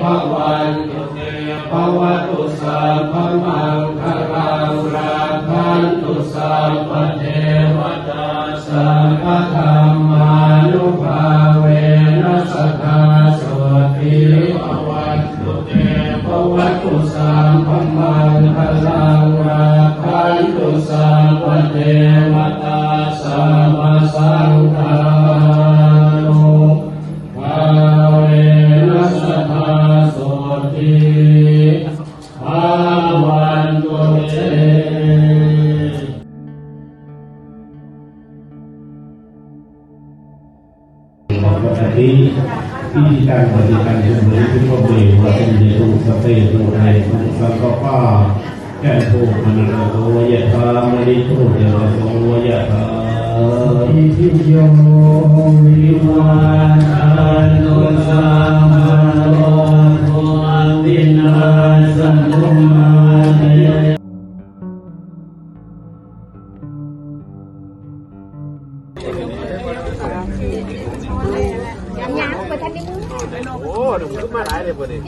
ພະວັນຕຸເຕ ພະວະຕຸ ສັບພະມັງຄະລັງ ລັກຂັນຕຸ ສັບພະເທວະຕາ ສັບພະທຳມານຸພາເວນະ ສະທາໂສຕິ ພະວັນຕຸເຕ ພະວະຕຸ ສັບພະມັງຄະລັງ ລັກຂັນຕຸ ສັບພະເທວະຕາ ສັບພະສັງຄານຸ ພາເວນະ ສະທາໂສຕິ ພະວັນຕຸເຕ. ປະກະຕິ ວິທີການປະຕິບັດ ເປັນເປັນປະເພນີ ວ່າເປັນເດໂຕ ສະເປໂຕ ໄທ ສັງກະປາ ຈັນໂທ ມະນະລະໂກ ຍະຖາ ມະນິໂທ ຈະລະໂສ ຍະຖາ ສັບພິຕິໂຍ ວິວັດທັນຕຸ ສັບພະໂລໂຄ ວິນາສະຕຸ ມາເຕ. ໂອ້ ມາຫຼາຍເດ້ບັດນີ້.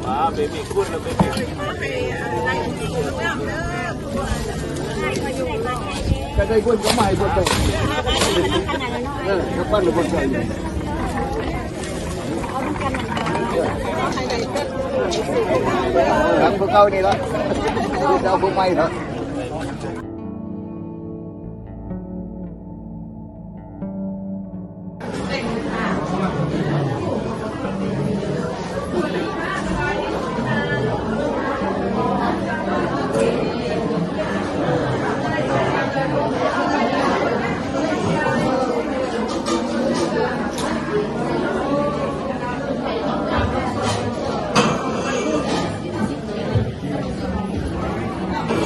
ອ່າ ເບບີກູດແລ້ວ ເບບີ. ກະໄດ້ເພິ່ນກະມາໃຫ້ເພິ່ນໄປ ເອີ ເພິ່ນໄປ ເພິ່ນໄປ ເອີ ທາງພວກເຮົານີ້ລະ ເຈົ້າຜູ້ໃໝ່ລະ.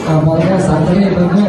ອ່າ ຂໍອະນຸຍາດສາມຕົວນີ້ເບິ່ງເດີ.